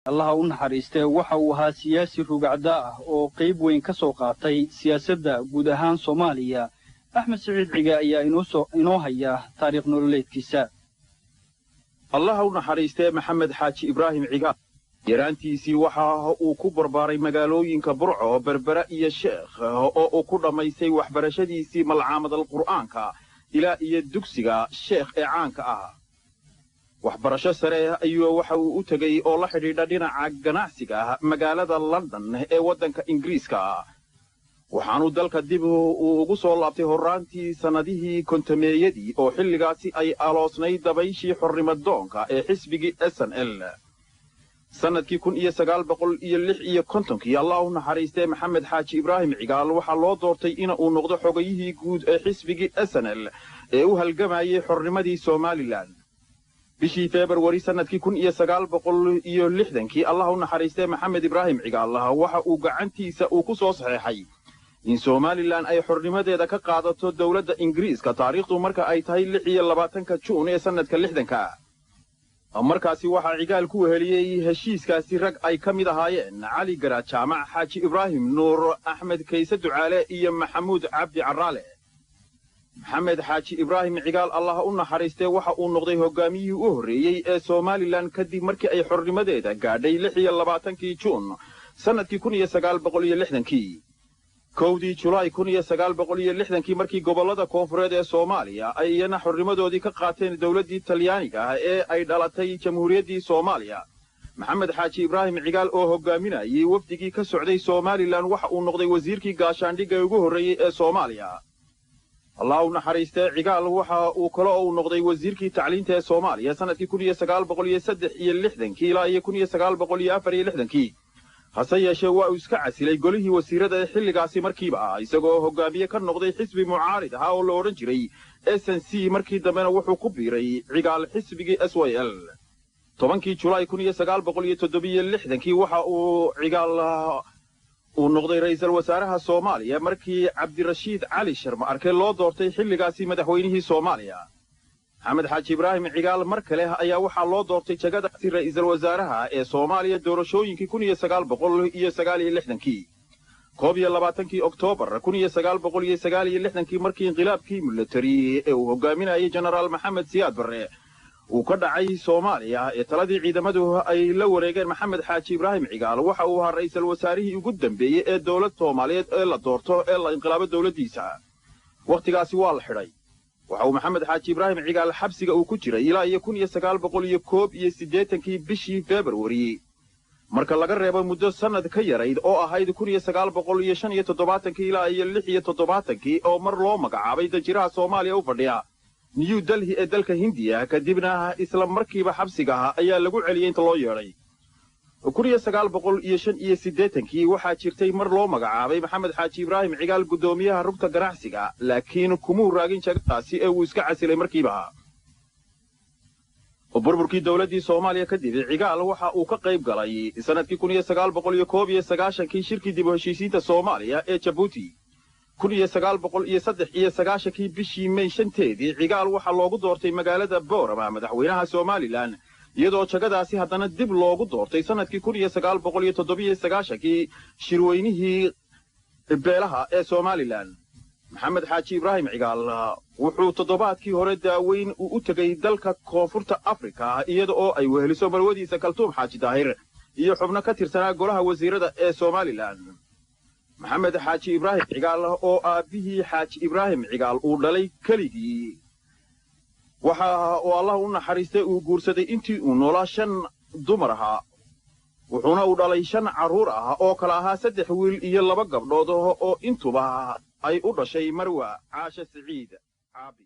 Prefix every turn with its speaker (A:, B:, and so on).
A: Allaha u naxariistee, waxa uu ahaa siyaasi rugcaddaa ah oo qayb weyn ka soo qaatay siyaasadda guud ahaan Soomaaliya. Axmed Siciid Cige ayaa inoo haya taariikh nololeedkiisa.
B: Allaha u naxariistee, Maxamed Xaaji Ibraahim Cigaal yaraantiisii waxa uu ku barbaaray magaalooyinka Burco, Berbera iyo Sheekh, oo uu ku dhammaystay waxbarashadiisii malcaamadal Qur'aanka ilaa iyo dugsiga Sheekh ee caanka ah. Waxbarasho sare ayuu waxa uu u tegey oo la xidhiidha dhinaca ganacsiga magaalada London ee waddanka Ingiriiska. Waxaanuu dalka dib uu ugu soo laabtay horraantii sannadihii 50-meeyadii, oo xilligaasi ay aloosnayd dabayshii xornimadoonka ee xisbigii SNL. Sannadkii 1956-kii, Allah u naxariistee, Maxamed Xaaji Ibraahim Cigaal waxaa loo doortay in uu noqdo xogayihii guud ee xisbigii SNL ee u halgamayay xornimadii Somalilan. Bishii Februari sannadkii 1960-kii, Allah u naxariistee, Maxamed Ibraahim Cigaal waxa uu gacantiisa uu ku soo saxeexay in Somalilan ay xornimadeeda ka qaadato dowladda Ingiriiska, taariikhdu marka ay tahay 26-ka Juun ee sannadka 60-ka. Markaasi waxaa Cigaal ku weheliyey heshiiskaasi rag ay ka mid ahaayeen Cali Garaad Jaamac, Xaaji Ibraahim Nuur, Axmed Kayse Ducaale iyo Maxamuud Cabdi Carraale. Maxamed Xaaji Ibraahim Cigaal, Allah u naxariistee, waxa uu noqday hogaamiyihii u horreeyey ee Somalilan kadib markii ay xornimadeeda gaadhay 26-kii Juun sannadkii 1960-kii. 1-dii Julaay 1960-kii, markii gobollada koonfureed ee Soomaaliya ay iyana xornimadoodii ka qaateen dowladdii Talyaaniga ah ee ay dhalatay Jamhuuriyaddii Soomaaliya, Maxamed Xaaji Ibraahim Cigaal oo hogaaminayay wafdigii ka socday Somalilan waxa uu noqday wasiirkii gaashaandhigga ugu horreeyey ee Soomaaliya. Allah u naxariistee, Cigaal waxa uu kale oo uu noqday wasiirkii tacliinta ee Soomaaliya sannadkii 1963-kii ilaa iyo 1964-kii. Hase yeeshee waa uu iska casilay golihii wasiirada ee xilligaasi markiiba ah, isagoo hogaamiye ka noqday xisbi mucaarid ahaa oo la odhan jiray SNC. Markii dambena wuxuu ku biiray Cigaal xisbigii SYL. 10-kii Julaay 1967-kii waxa uu Cigaal uu noqday ra'iisul wasaaraha Soomaaliya markii Cabdirashiid Cali Sharma Arke loo doortay xilligaasi madaxweynihii Soomaaliya. Maxamed Xaaji Ibraahim Cigaal mar kale ayaa waxaa loo doortay jagadaasi ra'iisul wasaaraha ee Soomaaliya doorashooyinkii 1969-kii. 21-kii Oktoobar 1969-kii, markii inqilaabkii milatari ee uu hogaaminayay Jenaraal Maxamed Siyaad Barre uu ka dhacay Soomaaliya ee taladii ciidamadu ay la wareegeen, Maxamed Xaaji Ibraahim Cigaal waxa uu ahaa ra'iisul wasaarihii ugu dambeeyey ee dowlad Soomaaliyeed ee la doorto ee la inqilaabo dowladdiisa. Wakhtigaasi waa la xidhay. Waxa uu Maxamed Xaaji Ibraahim Cigaal xabsiga uu ku jiray ilaa iyo 1981-kii bishii Februari, marka laga reebo muddo sannad ka yarayd oo ahayd 1975-kii ilaa iyo 76-kii, oo mar loo magacaabay danjiraha Soomaaliya u fadhiya New Delhi ee dalka Hindiya. Kadibna isla markiiba xabsiga ayaa lagu celiyey inta loo yeedhay. 1985-kii waxaa jirtay mar loo magacaabay Maxamed Xaaji Ibraahim Cigaal guddoomiyaha rugta ganacsiga, laakiin kumuu raagin jagadaasi ee uu iska casilay markiiba. Burburkii dowladdii Soomaaliya kadib, Cigaal waxa uu ka qayb galay sannadkii 1991-kii shirkii dib u heshiisiinta Soomaaliya ee Jabuuti. 1993-kii bishii Mey 5-teedii, Cigaal waxaa loogu doortay magaalada Boorama madaxweynaha Somalilan, iyadoo jagadaasi haddana dib loogu doortay sannadkii 1997-kii shirweynihii beelaha ee Somalilan. Maxamed Xaaji Ibraahim Cigaal wuxuu toddobaadkii hore daaweyn uu u tegey dalka Koonfurta Afrika, iyada oo ay weheliso marwadiisa Kaltuum Xaaji Daahir iyo xubno ka tirsanaa golaha wasiirada ee Somalilan. Maxamed Xaaji Ibraahim Cigaal, oo aabbihii Xaaji Ibraahim Cigaal uu dhalay keligii, waxa uu Allah u naxariistay uu guursaday intii uu noolaa shan dumar ahaa, wuxuuna uu dhalay shan carruur ah oo kala ahaa saddex wiil iyo laba gabdhood, oo intuba ay u dhashay Marwa Caashe Siciid Caabi.